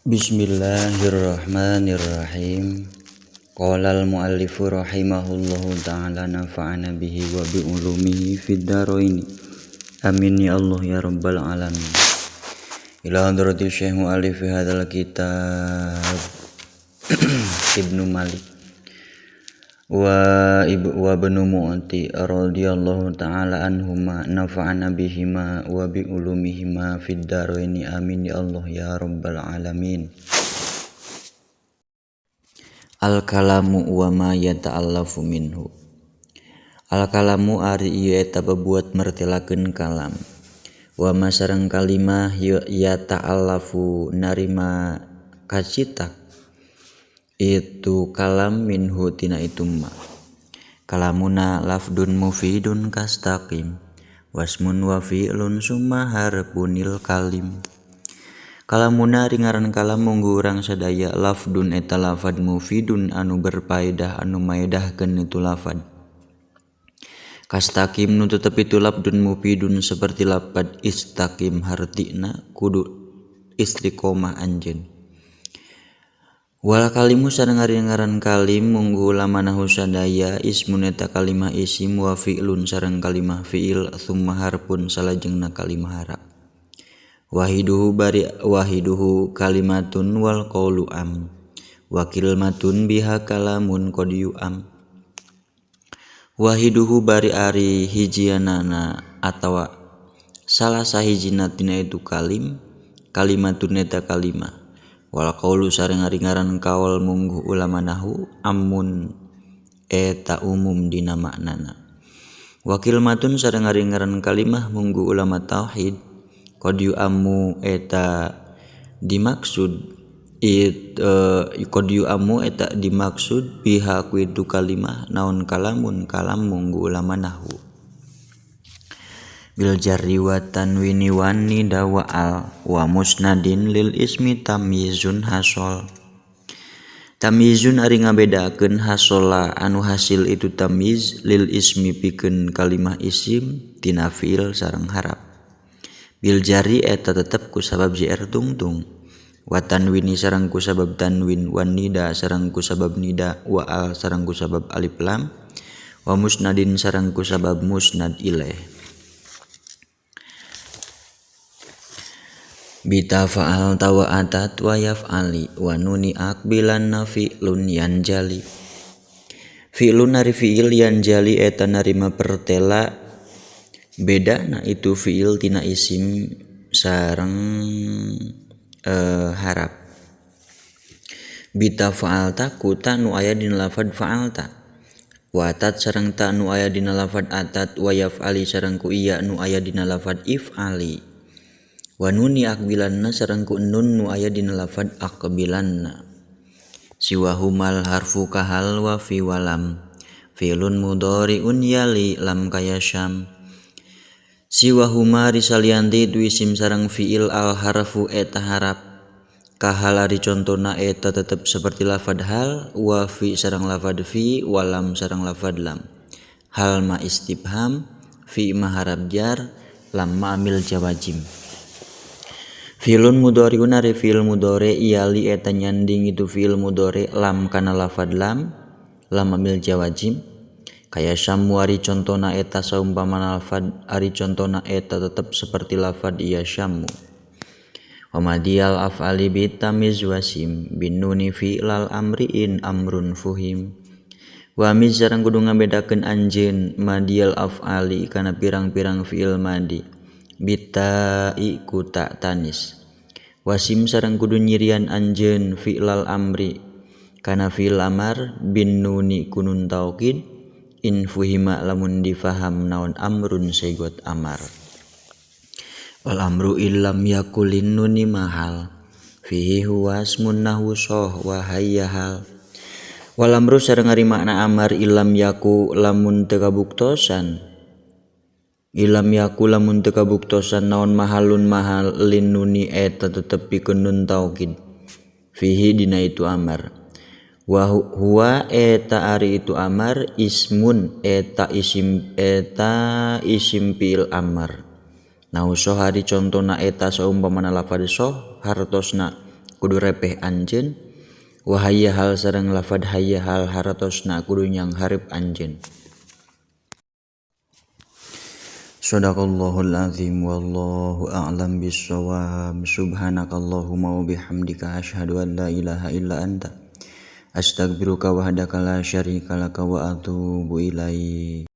Bismillahirrahmanirrahim. Qala al-muallifu rahimahullahu ta'ala nafa'ana bihi wa bi ulumihi fid dharain. Amin ya Allah ya rabbal alamin. Ila hadrati Syekh muallif hadzal kitab Ibnu Malik wa ibu wa bnu Mu'ti radhiyallahu ta'ala anhuma nafa'ana bihima wa bi ulumihima fid dharain. Amin ya Allah ya rabbal alamin. Al-kalamu wa ma yata'allafu minhu. Al-kalamu ari ieu eta bebuat mertelakeun kalam. Wa ma sareng kalimah yata'allafu narima kacitak itu kalam minhu tina itu ma. Kalamuna lafdun mufidun kastaqim wasmun wa fi'lun summa harpunil kalim. Kalamuna ari ngaran kalam munggu urang sadaya lafdun eta lafad mufidun anu berpaedah anu maedahkeun itu lafad. Kastaqim nu tetep itu lafdun mufidun seperti lafad istaqim hartina kudu istiqomah anjeun. Wal kalimu sareng ari ngaran kalim munggu lamanahu sadaya ismun eta kalimah isim wa fi'lun sareng kalimah fi'il tsumma harfun salajengna kalimah harap. Wahiduhu bari wahiduhu kalimatun wal qawlu am wa kilmatun biha kalamun qad yu'am. Wahiduhu bari ari hijianana atawa salah sahijina tina itu kalim kalimatun eta kalimah. Wal qawlu sareng ari ngaran kaul mungguh ulamanahu amun eta umum dina maknana. Wa kilmatun sareng ari ngaran kalimah mungguh ulama tauhid qad yu'ammu eta dimaksud qad yu'ammu eta dimaksud biha ku itu kalimah naon kalamun kalam mungguh ulamanahu. Bil jarri wa tanwini wan nida wa al wa musnadin lil ismi tamyizun hasol. Tamyizun ari ngabedakeun hasola anu hasil itu tamyiz lil ismi pikeun kalimah isim tina fiil sareng harap. Bil jarri eta tetep ku sabab jr tungtung wa tanwini sareng ku sabab tanwin wan nida sareng ku sabab nida wa al sareng ku sabab alif lam wa musnadin sareng ku sabab musnad ilaih. Bita fa'al tawa atat wa yaf'ali wa nuni akbilan nafi'lun yanjali. Fi'lun ari fi'il yanjali eta narima pertela beda na itu fi'il tina isim sareng harap. Bita fa'alta ku ta nu aya dina lafad fa'alta wa atat sareng ta nu aya dina lafad atat wa yaf'ali sareng ku iya nu aya dina lafad if'ali. Wa nuni akbilanna sareng ku nun nu aya dina lafad akbilanna. Siwahumal harfu kahal wa fi walam fi'lun mudhari'un yali lam kaya syam. Siwahuma risalianti itu isim sareng fi'il al harfu eta harap. Kahal ari contona eta tetep seperti lafad hal wa fi sareng lafad fi walam sareng lafad lam. Hal ma istifham, fi ma harap jar, lam ma amil jawajim. Fi'lun mudhari'un ari fi'il mudhari yali eta nyanding itu fi'il mudhari lam kana lafad lam, lam amil jawajim. Kaya syammu ari contona eta saumpamana lafad ari contona eta tetep seperti lafad iya syammu. Wa madiyal af'ali bitamiz wasim bin nuni fi'lal amri in amrun fuhim. Wa miz sareng kudu ngabedakeun anjeun madiyal af'ali kana pirang-pirang fi'il madi bita'i ku ta tanis. Wasim sareng kudu nyirian anjeun fi'lal amri kana fi'il amar bin nuni kunun taukid in fuhima lamun difaham naon amrun segot amar. Wal amru illam yakulin nuni mahal fihi huwa asmun nahwu soh wa hayyahal. Wal amru sareng ari makna amar illam yaku lamun teu kabuktosan ilam yaku lamun teu kabuktosan naon mahalun mahal lin nuni eta tetep pikeun nun taukid fihi dina itu amar. Wa huwa eta ari itu amar ismun eta isim fi'il amar. Nahu soh ari contona eta saumpamana lafad soh hartosna kudu repeh anjeun wa hayya hal sareng lafad hayya hal hartosna kudu nyanghareup anjeun. Shadaqallahul azim wallahu a'lam bissawab. Subhanakallahumma wa bihamdika asyhadu an la ilaha illa anta astaghfiruka wahdaka la syarika laka wa atubu ilaik.